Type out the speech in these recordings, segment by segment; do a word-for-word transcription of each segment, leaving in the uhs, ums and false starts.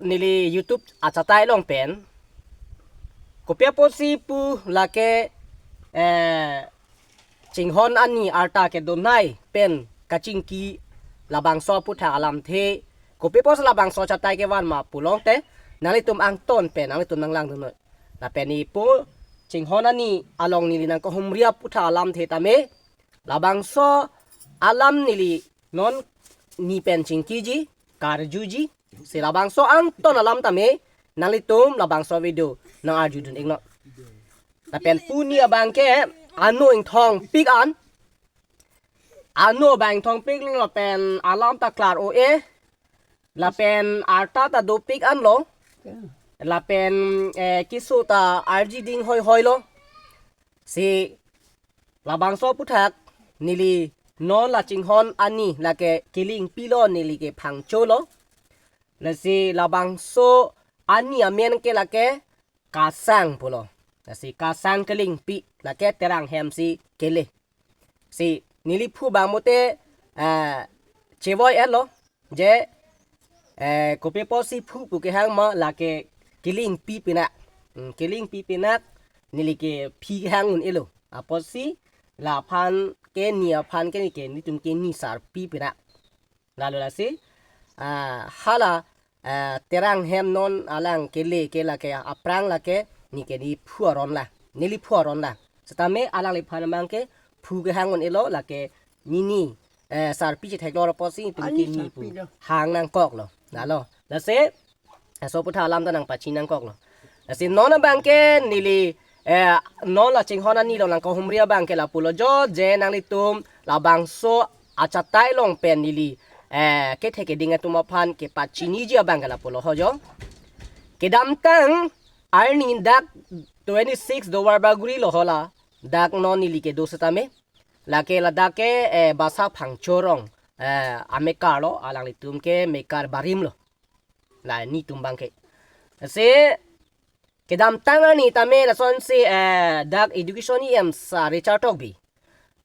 neli YouTube achatai along pen kopi apotsi pu lake, eh, chinghon ani arta kedonai pen kachingki labangso aputhak alamthe, kopi apotsi labangso achatai kevan ma pulote, nanglitum angton pen nanglitum nanglangdun noi. Lapen neli pu chinghon ani along neli nangkahumri aputhak alamthe tame, labangso alam neli non ni pen chingkiji, karjuji, si labangso angton alam tame, nanglitum labangso video nang-arjudun iknon. Lapen pini abangke ano ingthongpik an, ano abang ingthongpiklo lapen alam ta klar-o-e, lapen arta ta dopik anlo, lapen, eh, keso ta arji ding hoihoilo. Si labangso aputhak neli non la chinghon ani lake kele ingpilo, neli ke phangcholo. Lasi labangso ani amen ke lake Kasang pulo. Lasi Kasang kele ingpi, lake Terang hem si kele. Si neli phu abang mote, eh, chevoi-etlo. Je, eh, kopi apotsi phu pu kehang ma lake kele ingpi pinak. Hmm, kele ingpi pinak neli ke phi kehang un-elo. Apotsi laphan ke ni aphan ke ni ke netum ke ni sarpi pinak. Lalo lasi, ah, hala, ah, Terang hem non alang kele ke lake aphrang lake ni ke neli phu aron la. Neli phu aron la. Setame alangliphan abangke phu kehang un-elo, lake ni ni, eh, sarpi chetheklor apotsi netum Ani ke ni pu sarpilo. Hang nangkoklo. Lalo. Lasi, laso aputhak alam ta nangpachini nangkoklo. Lasi non abangke neli, eh, non la chinghon ani along nangkahumri abangke lapulo jo, je nanglitum labangso achatai along pen neli, eh, kethe keding atum aphan kepachiniji abangke lapulo ho jo. Kedamtang arni dak twenty-six Duarbagori lo ho la, dak non neli kedo setame. Lake ladak ke, eh, Basa Phangcho arong, eh, amekar lo, alanglitum ke mekar barim lo. La netum abangke. Si kedamtang arni tame lasonsi, eh, dak Education E M sar Richard Tokbi,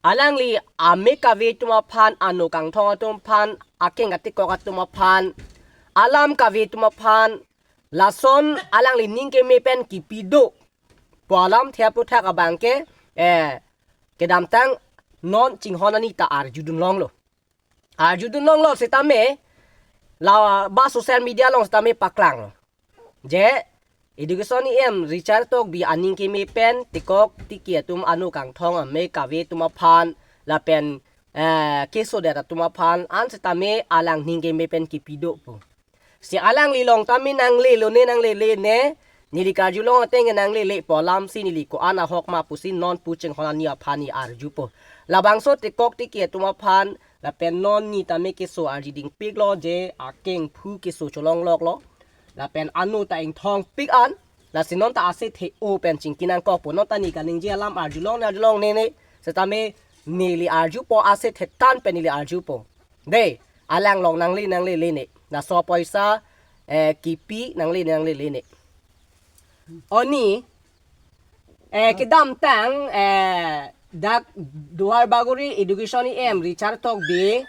alangli ame kave atum aphan, ano kangthong atum aphan, akeng katikok atum aphan, alam kave atum aphan, lason alangli ning keme pen kipi do pu alamthe aputhak abangke, eh, kedamtang non chinghon ani ta arjudun longlo. Arjudun longlo setame, la ba social media along setame paklanglo. Je, Education E M Richard Tokbi aning keme pen tikok tiki atum, ano kangthong ame kave atum aphan, lapen, eh, kesodet atum aphan an setame alang ning keme pen kipi do pu. Si alangli along tame nanglelo ne, nanglele ne, neli karjulong ateng nanglele pu alam si neli ko-an ahok ma pusi non pu chinghon ani aphan neli arjupo. Labangso tikok tiki atum aphan, lapen non ni tame keso arji dingpiklo je akeng phu keso cholongloklo. Lapen ano ta ingthongpik an, lasi non ta ase the-o pen chingki nangkokpo, non ta ni kaningje alam arjulong ne, arjulong ne ne, setame neli arjupo, ase thetan pen neli arjupo. De, alang along nangle nanglele ne. Laso apoisa, eh, kipi nangle nanglele ne. Oni, eh, kedamtang, eh, dak Duarbagori Education E M Richard Tokbi,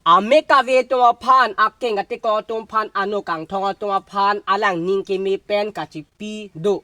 ame kave atum aphan, akeng katikok atum aphan, ano kangthong atum aphan, alang ning keme pen kachipi do.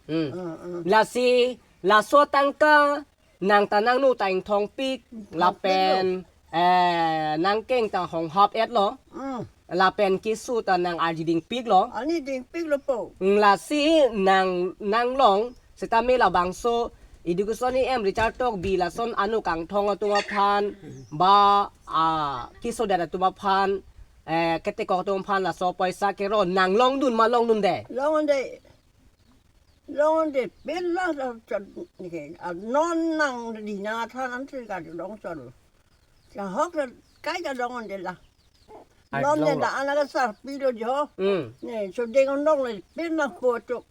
Hmm. Ah, ah. Lasi, laso atangka, nang ta nangno ta ingthongpik, ingthongpik lapen, lo, eh, nangkeng ta honghap-etlo. Hmm. Lapen keso ta nang arji dingpiklo. Ani dingpiklo po. Hmm, lasi nang, nang along, setame labangso, Education E M Richard Tokbi lason ano kangthong atum aphan, ba, ah, kesodet atum aphan, eh, katikok atum aphan, laso apoisa kero, nang longdun ma longdunde? Longdunde. Longdunde pin la la chot ni ke. A non nang di na than an tri ka long chot. Cha hok la kai ka longdunde la. Ai, longdunde longlo. La ana ka sarpi do jo. Hmm. Ne, chodeng onong le pin la po chok.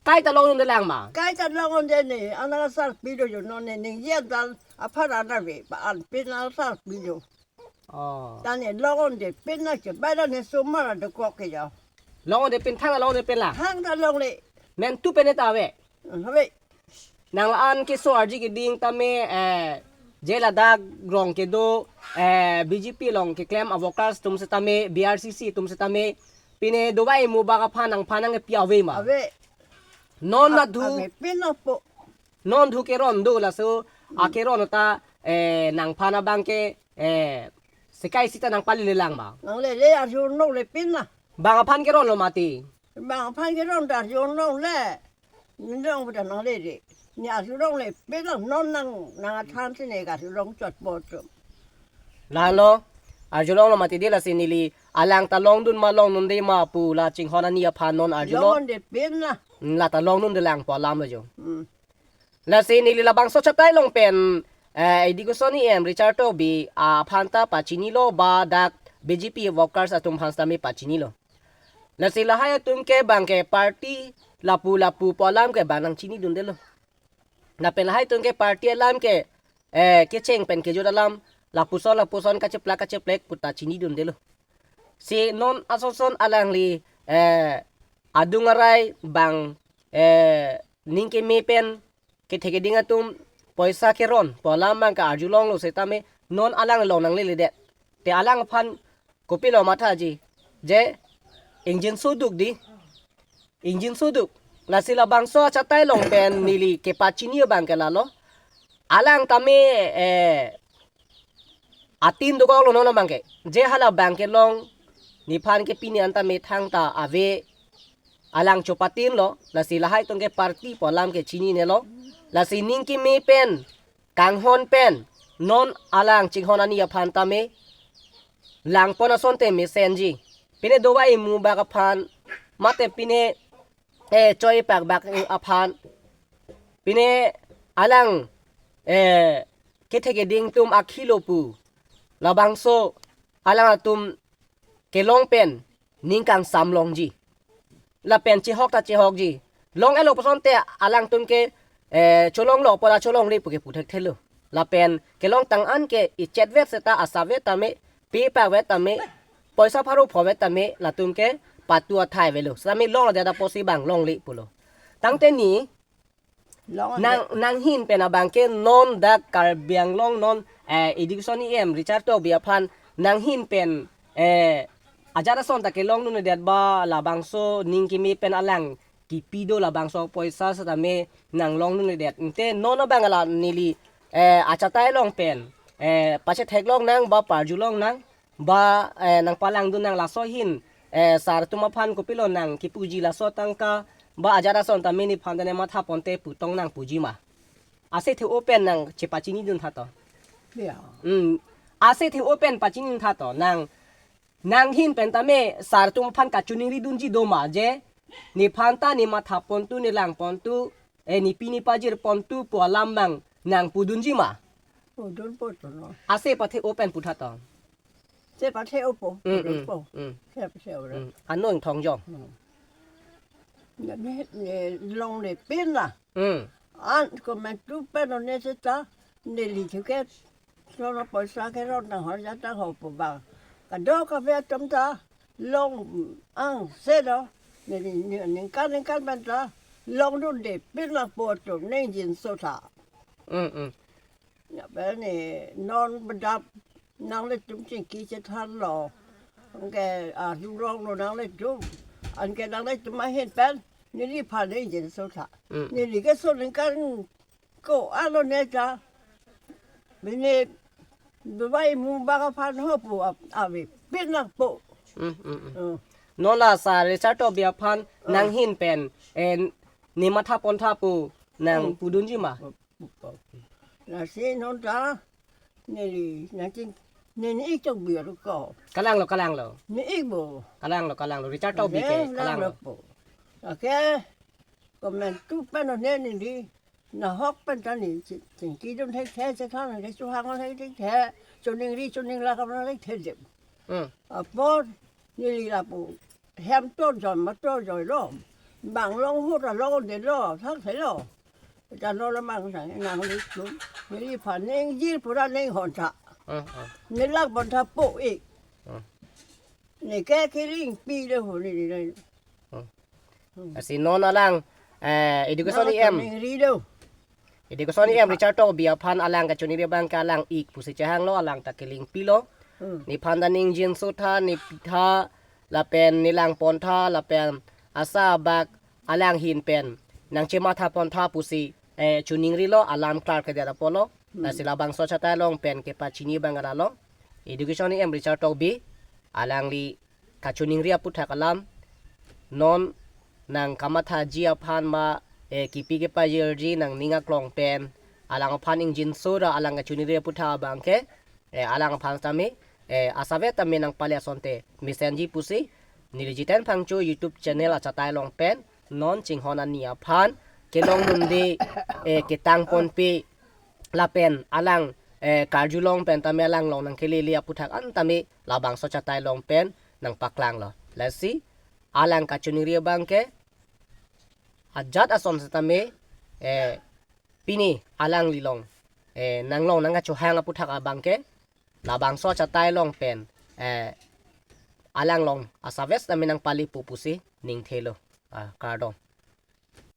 Kai ta longdunde lang ma? Kai ta longdunde ne, ana ka sarpi do jo non ne, ne ye dal aphan ana ve, ba an pin la sarpi do. Oh. Tane longdunde pin na che, ba da ne sumar do kok ke jo. Longdunde pin, thang longdunde pin la? Thang ta longle. Men tu pen ta ave? Ave. Nang la-an keso arji keding tame, eh, je ladak rong kedo, eh, B J P along keklem a-workers atum setame, B R C C atum setame, pine dovai mu bak aphan nangphan nangkepi ave ma? Ave. Non la thu, ave pin apo. Non thu keron do laso, a keron ta, eh, nangphan abang ke, eh, sekai sita nangpalele lang ma? Nanglele arjulongle pin na. Bang aphan keron lo mati. Bang aphan keron ta arjulongle. Nindong pada nanglele. Ne arjulongle pin na non nang, nang athan si ne arjulong chot po chum. Lalo, arjulong lo mati de lasi neli alang ta longdun ma longdunde ma pu la chinghon ani aphan non arjulo. Longdunde pin na. Hmm, la ta longdunde lang pu alam lo jo. Hmm. Lasi neli labangso chatai along pen, eh, Education E M Richard Tokbi aphan ta pachinilo ba dak B J P workers atum aphan sitame pachinilo. Lasi lahai atum ke bang ke party lapu lapu pu alam ke bang nangchinidundelo. Lapen lahai atum ke party alam ke, eh, kecheng pen kejut alam, lapuson lapuson kacheplak kacheplek pu ta chinidundelo. Si non asonson alangli, eh, adung arai bang, eh, ning keme pen kethe keding atum poisa keron pu alam bang ke arjulonglo setame non alang long nangleledet. Te alang aphan kopilo mathaji, je ingjinso duk di. Ingjinso duk. Lasi labangso achatai along pen neli kepachini abang ke lalo. Alang tame, eh, atin dokoklo non abang ke. Je hala bang kelong nephan ke pini an tame thangta ave, alang chopatinlo. Lasi lahai atum ke party pu alam ke chininelo. Lasi ning keme pen kanghon pen non alang chinghon ani aphan tame langpon asonte mesenji. Pine dovai mu bak aphan, mate pine, eh, choi pak bak aphan, pine alang, eh, kethe keding atum akhilo pu labangso alang atum kelong pen ning kangsam longji. Lapen chehok ta chehokji. Long-elo pusonte alangtum ke, eh, cholonglo pu la cholongle pu ke pu thekthelo. Lapen kelongtang an ke ichet vet seta asap vet tame, pe pak vet tame, poisa pharo pho vet tame latum ke patu athai avelo. Setame longledet apotsi bang longle pulo. Tangte ne Long nang, nanghin pen abang ke non dak Karbi Anglong non, eh, Education E M Richard Tokbi aphan nanghin pen, eh, ajat ason ta kelongdunledet ba labangso ning keme pen alang kipi do labangso poisa setame nanglongdunledet. Ante non abang la neli, eh, achatai along pen, eh, pachetheklong nang ba parjulong nang ba, eh, nangpalangdun nang laso ahin, eh, sar atum aphan kopilo nangkipuji laso atangka ba ajat ason tame nephan ta ne matha ponte putong nang puji ma? Ase the-o pen nang chepachinidun tha to. Ya. Hmm. Ase the-o pen pachinidun tha to. Nang, nanghin pen tame sar atum aphan kachiningridunji do ma je nephan ta ne matha pontu, ne lang pontu, eh, nepi nepajir pontu pu alam bang nang pudunji ma? Pudun pudun lo. Ase pathe-o pen pu tha to. Se pathe-o po, hmm, pudun, hmm, po. Hmm. Se pathe-o lo. Hmm. Anong thong jong. Hmm. Ne, ne, ne longle pin la. Hmm. An komantu pen lo ne seta neli thuke. Sono poisa keron nang hor jatang ho pu bang. Kadokave atum ta long angse lo. Ne, ne, ne, ningkan ningkan pen ta longdunde pin lang po atum ne ingjinso tha. Hmm, hmm. Ya, pen ne non bedap nanglitum chingki chethanlo. Anke arjulonglo nanglitum. Anke nanglitum ahin pen neliphan ne ingjinso tha. Hmm. Neli ke so ningkan ko-an lo ne ta. Bine dovai mu bak aphan ho pu ap-, ave pin lang po. Hmm, hmm, hmm. Hmm. Non la sar Richard Tokbi aphan, hmm, nanghin pen, eh, ne matha pon tha pu nang, hmm, pudunji ma? Lasi non ta neli nangching, neli ik chok bir ko. Kalanglo, kalanglo. Ne ik bo. Kalanglo, kalanglo. Richard Tokbi ke, ne kalanglo, kalanglo po. Lake komantu pen lo ne neli nahok pen ta ne chi-, chingkidun thekthe, chethan thekthe, chohang thekthe, choningri choningla kam thekthe dem. Hmm. Apot neli lapu hem to joi ma to joilo. Bang long hu ta longdelo, thakthe lo. Ta non la bang sang nanglitum. Neliphan ne ingjir pura ne inghon tha. Hmm, hmm. Ne lang pon tha po ik. Hmm. Ne ke kelingpi le ho ne ne. Hmm. Hmm. Lasi non alang, eh, Education, non E M. Ningri do. Education E M Richard Tokbi aphan alang kachiningri abang ke alang ik pusi chehanglo, alang ta kelingpilo. Hmm. Nephan ta ne ingjinso tha, nepi tha, lapen nelang pontha lapen asa abak alanghin pen nangchematha pontha pusi, eh, choningrilo, alam klar kedet apotlo. Lasi labangso achatai along pen kepachini abang ke lalo, Education E M Richard Tokbi, alangli kachoningri aputhak alam, non nangkamathaji aphan ma, eh, kipi kepajirji nangning aklong pen alang aphan ingjinso ra alang kachoningri aputhak abang ke, eh, alang aphan tame, eh, asapvet tame nangpale asonte mesenji pusi neli Jiten Phangcho YouTube channel achatai along pen non chinghon ani aphan kelong dunde, eh, ketang ponpe lapen alang, eh, karjulong pen tame alang along nangkelele aputhak an tame labangso achatai along pen nangpaklanglo. Lasi alang kachoningri abang ke ajat ason setame, eh, pini alangli along, eh, nanglong nangkachohang aputhak abang ke labangso achatai along pen, eh, alang along asapvet tame nangpalepo pusi ningthelo. Ah, kardom.